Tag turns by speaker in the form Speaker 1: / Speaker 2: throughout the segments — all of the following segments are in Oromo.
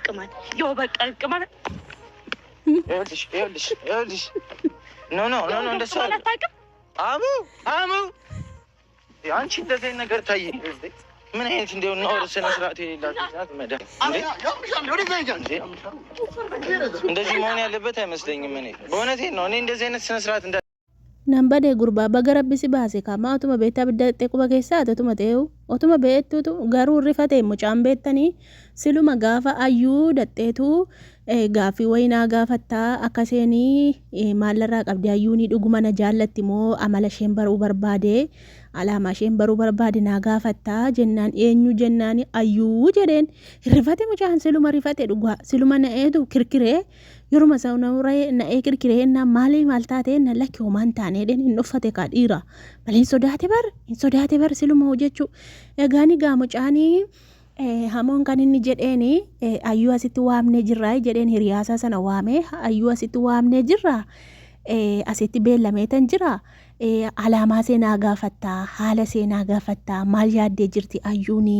Speaker 1: ቅማል፣ ያው በቃ ቅማል።
Speaker 2: ይኸውልሽ ይኸውልሽ ይኸውልሽ no no no no እንደሱ
Speaker 1: ቅማል
Speaker 2: አይደለም።
Speaker 1: አታውቅም?
Speaker 2: አሙ አሙ አንቺ እንደዚህ አይነት ነገር ታይ ምን አይነት እንደው ነውር ስነ ስርዓት የሌላት ናት። መዳም እንዴ እንዴ! እንደዚህ መሆን ያለበት አይመስለኝም። እኔ በእውነቴን ነው። እኔ እንደዚህ አይነት ስነ ስርዓት እንዳ
Speaker 3: Nan bade gurbaa baga rabbi si baase kaamaa otuma beektaa abidda dhaqxee quba keessaa ati otuma ta'eewu otuma beektuutu garuu rifate mucaan beektanii siluma gaafa ayyuu dhaqxeetu gaaffii wayinaa gaafattaa akka isheenii maallarraa qabdi ayyuunii dhuguma na jaallatti moo amala isheen baruu barbaade alaamaa isheen baruu barbaade naa gaafattaa jennaan eenyu jennaan ayyuu jedheen rifate mucaan siluma rifate dhugaa siluma na'eetu kirkiree yeruma sana na'ee kirkiree ennaan maalii maal taate ennaan lakki homaa hin taane jedheen hin uffate kaa dhiira malee hin sodaate bar hin sodaate bar siluma hojjechuu egaani gaa mucaanii hamoon kan inni jedheen ayyuu asitti waamnee jirraa jedheen hiriyaasaa sana waamee ayyuu asitti waamnee jirraa asitti beellameetan jira alaamaa seenaa gaafattaa haala seenaa gaafattaa maal yaaddee jirti ayyuuni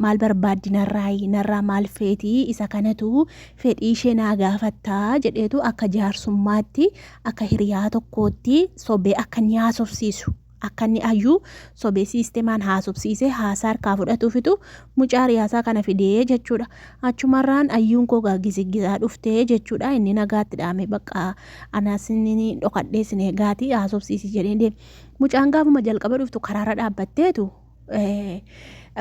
Speaker 3: maal barbaaddi narraayi narraa maal feetii isa kanatu fedhii ishee naa gaafattaa jedheetu akka jaarsummaatti akka hiriyaa tokkootti sobee akka inni haasofsiisu akka inni ayyuu sobee siistemaan haasofsiisee haasaa harkaa fudhatuufitu mucaa hiriyaasaa kana fidee jechuudha. Achumarraan ayyuun koo gizigizaa dhuftee jechuudha. Inni nagaatti dhaame bakka anaas inni dhokadhee sin eegaatii haasofsiisi jedhee deeme. Mucaan gaafuma jalqaba dhuftu karaarra dhaabbatteetu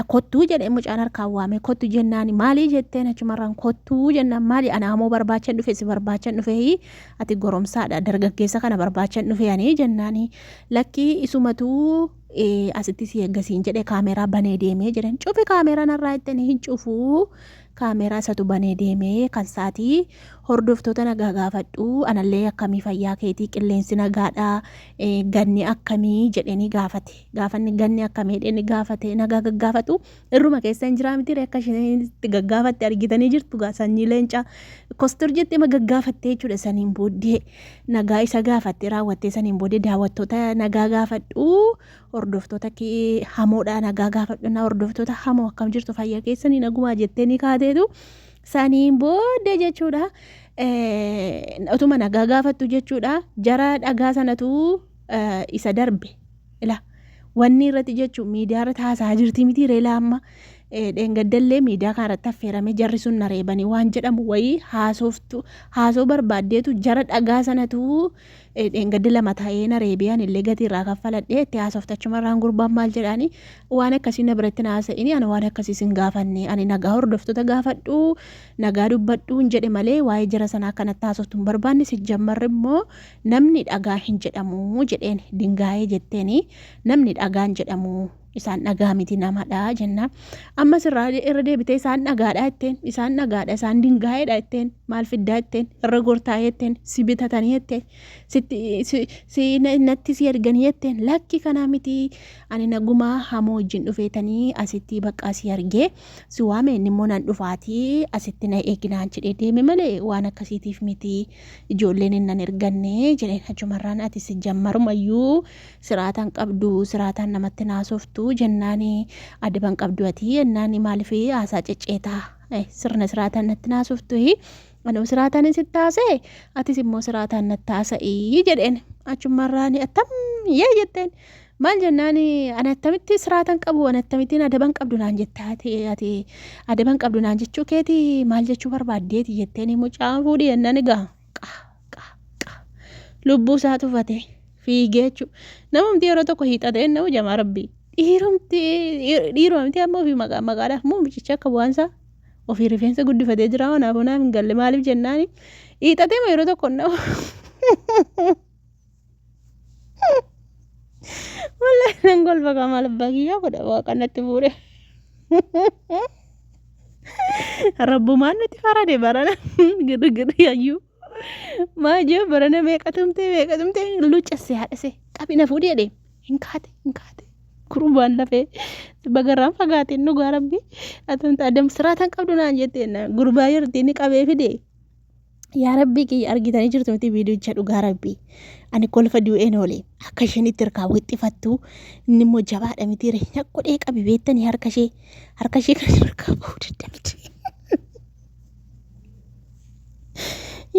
Speaker 3: kottuu jedhee mucaan harkaan waame kottu jennaan maalii jetteen achumarraan kottuu jennaan maali ana hamoo barbaachan dhufe si barbaachan dhufe ati goromsaadha dargaggeessa kana barbaachan dhufe ani jennaan lakkii isumatuu asitti si eeggasiin jedhe kaameeraa banee deemee jedhan cufi kaameeraa narraa ittiin hin cufuu kaameeraa isatu banee deemee kan saatii hordoftoota nagaa gaafadhu anallee akkamii fayyaa keetii qilleensi nagaadhaa ganni akkamii jedhanii gaafate gaafanni ganni akkamii jedhanii gaafate nagaa gaggaafatu irruma keessa hin jiraa miti akka isheen itti gaggaafatte argitanii jirtu gaa sanyii leencaa kostor jettee ma gaggaafatte jechuudha saniin booddee nagaa isa gaafatte raawwattee saniin booddee daawwattoota nagaa gaafadhu hordoftoota kee hamoodhaa nagaa gaafadhu na hordoftoota hamoo akkam jirtu fayyaa keessanii nagumaa jettee ni kaateetu saniin booddee jechuudha otuma nagaa gaafattu jechuudha jara dhagaa sanatu isa darbe ila wanni irratti jechuun miidiyaa irratti haasaa jirti miti reelaa amma dheengaddallee miidiyaa kana irratti affeerame jarri sun na reebanii waan jedhamu wayii haasoftu haasoo barbaaddeetu jara dhagaa sanatu dheengadda lama ta'ee na reebee ani illee gatii irraa kaffaladhee itti haasofte achumarraan gurbaan maal jedhaani waan akkasii na biratti na haasa'ini ani waan akkasii sin gaafanne ani nagaa hordoftoota gaafadhu nagaa dubbadhu hin jedhe malee waa'ee jara sanaa akkanatti haasoftu hin barbaanne si jammarri immoo namni dhagaa hin jedhamu jedheen dingaa'ee jetteeni namni dhagaa hin jedhamu isaan dhagaa miti namadha jenna ammas irraa irra deebitee isaan dhagaadha jetteen isaan dhagaadha isaan dingaa'eedha jetteen maal fiddaa jetteen irra gortaa'ee jetteen si bitatanii jetteen sitti si natti si erganii jetteen lakki kanaa miti ani nagumaa hamoo wajjin dhufeetanii asitti baqqaa si argee si waame inni immoo nan dhufaatii asitti na eeginaan jedhee deeme malee waan akkasiitiif miti ijoolleen hin nan erganne jedheen achumarraan ati si jammarumayyuu siraataan qabdu siraataan namatti naasoftu jennaani adaban qabdu ati jennaani maaliif haasaa cecceetaa sirna siraataan natti naasoftu anuu siraataan sitti haasa'e atis immoo siraataan natti haasa'ii jedheen achumarraan attam yee jetteen maal jennaani ani attamitti siraataan qabu ani akkamittiin adaban qabdu naan jette ati ati adaban qabdu naan jechuu keeti maal jechuu barbaaddeeti jetteen mucaan fuudhi jennaan egaa qaa qaa qaa lubbuu isaa tufate fiigee jechuudha. Namumti yeroo tokko hiixatee na'u jamaa rabbii. Dhiirumti dhiirumti amma ofii maqaa maqaadhaaf moo mucicha akka bu'aan isaa ofii rifeensa guddifatee jira wanaaf naaf hin galle maaliif jennaani hiixatee moo yeroo tokko na'u. Wallahi nan golba kaa maal abbaa kiyyaa godha waaqa natti fuudhe. Rabbumaan nutti farade barana girgirri ayyuu. Maa jee barana meeqa tumtee meeqa tumtee luccesse haadhase qabi na fuudhi jedhee hin kaate hin kaate gurbaan lafee bagarraan fagaate dhugaa rabbi atumta adam siraataan qabdu naan jette gurbaa yeroo inni qabee fide yaa rabbii kiyya argitanii jirtu miti viidiyocha dhugaa rabbii ani kolfa du'een oole akka isheen itti harkaa wixxifattu inni immoo jabaadha miti reenya godhee qabi beektanii harka ishee harka ishee kan harkaa bahuu dadhabde.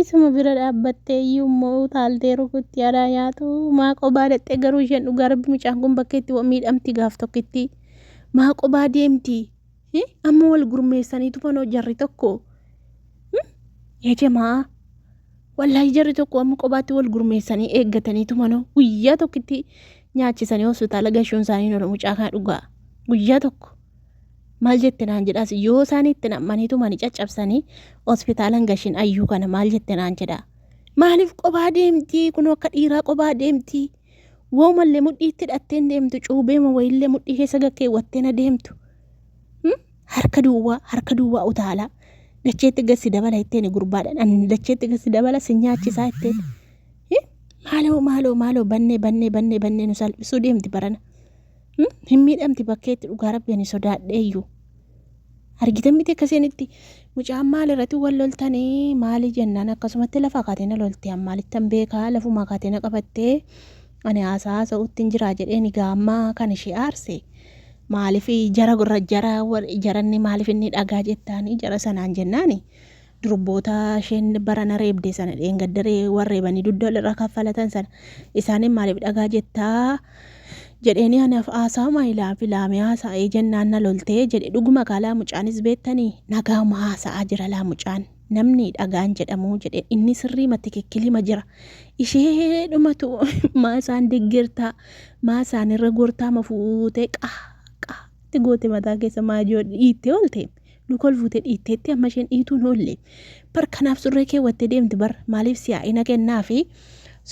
Speaker 3: Isuma bira dhaabbattee iyyuu immoo utaaltee rukutti anaa nyaatu. Maa qobaa dhaqxee garuu isheen dhugaa rabbi mucaan kun bakka itti miidhamti gaaf tokkitti. Maa qobaa deemti? Amma wal gurmeessaniitu fanoo jarri tokko. Yaa jamaa wallaahi jarri tokko amma qobaatti wal gurmeessanii eeggataniitu manoo guyyaa tokkitti nyaachisanii hospitaala gashuun isaanii hin oolu mucaa kana dhugaa guyyaa tokko. Maal jette naan jedhaas yoo isaan itti nam'anii tumanii caccabsanii hospitaalan gashin ayyuu kana maal jette naan jedhaa. Maaliif qobaa deemti kun akka dhiiraa qobaa deemti. Woomallee mudhii itti hidhattee hin deemtu cuubeema wayiillee mudhii keessa gakkeewwattee na deemtu. Harka duwwaa harka duwwaa utaalaa dacheetti gad si dabala jetteen gurbaadhaan ani dacheetti gad si dabala si nyaachisaa jetteen. Maaloo maaloo maaloo bannee bannee bannee bannee nu salphisuu deemti barana. Hin miidhamti bakkeetti dhugaa rabbi ani sodaadheeyyu. Argitan miti akka isheen itti mucaan maal irratti wal loltanii maali jennaan akkasumatti lafa kaatee na lolte an maalittan beekaa lafumaa kaatee na qabattee ani haasaa haasa'utti hin jiraa jedheen egaa amma kan ishee aarse maaliif jara gurra jara jaranni maaliif inni dhagaa jettaanii jara sanaan jennaani durboota isheen barana reebde sana dheengadda warreebanii dugda walirraa kaffalatan sana isaaniin maaliif dhagaa jettaa jedheeni anaaf haasaama ilaa filaamee haasa'ee jennaan na loltee jedhe dhuguma kaalaa mucaanis beektanii nagaama haasa'aa jira laa mucaan namni dhagaan jedhamu jedhe inni sirriimatti kikkilima jira ishee dhumatu maa isaan deeggartaa maa isaan irra gortaa ma fuutee qaa qaa itti goote mataa keessa maa ijoo dhiittee oolte. Luka ol fuutee dhiitteetti amma isheen dhiituu hin oolle. Bar kanaaf surree keewwattee deemti bar maaliif siyaa'ina kennaa fi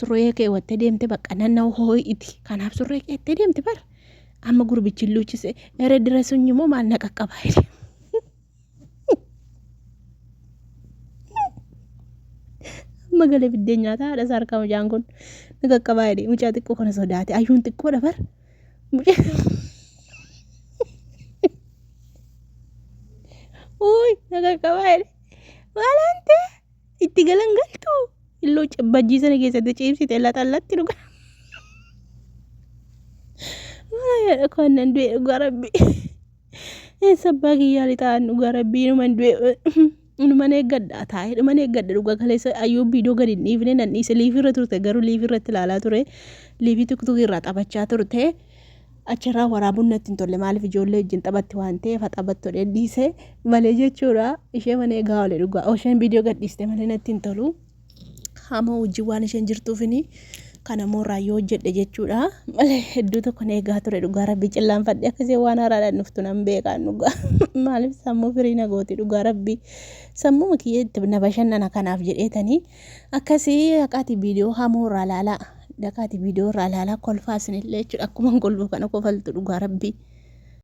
Speaker 3: surree keewwattee deemte bakka nanna hoo'iti. Kanaaf surree keewwattee deemti bar. Amma gurbichi luuchise ere dira sunyi immoo maal na qaqqabaa jedhe. Amma galee biddeen nyaataa haadha isaa harkaa mucaan kun na qaqqabaa jedhe mucaa xiqqoo kana sodaate ayyuun xiqqoodha bar. Mucaa Uuy na qaqqabaa jedhe. Maal ante itti galan galtu. Illoo bajjii sana keessatti ciibsite laxallatti dhuga. Maal jedha koo nan du'e dhugaa rabbi. Eessa abbaa kiyyaa lixaan dhugaa rabbii numan du'e. Numan eeggadha taa'ee dhuman eeggadha dhugaa kaleessa ayyuu viidiyoo gadi hin dhiifne nan dhiise liifii irra turte garuu liifii irratti ilaalaa ture liifii tuktukii irraa taphachaa turte. Achirraa waraabuun natti hin tolle maaliif ijoollee wajjin taphatti waan ta'eef haa taphattu jedheen dhiise malee jechuudha. Ishee mana eegaa oole dhugaa. Isheen viidiyoo gadhiiste malee natti hin tolu. Hamoo wajjin waan isheen jirtuufini kana immoo irraa yoo hojjedhe jechuudha. Malee hedduu tokko na eegaa ture dhugaa rabbii cillaanfadhe akkasii waan haaraadhaan dhuftu nan beekaan dhugaa. Maaliif sammuu firii na gooti dhugaa rabbii. Sammuma kiyya itti na bashannana kanaaf jedheetanii akkasii haqaati viidiyoo hamoo irraa laalaa. Dhaqaati viidiyoo irraa ilaalaa kolfaa isinillee jechuudha. Akkuma kolfu kana kofaltu dhugaa rabbii.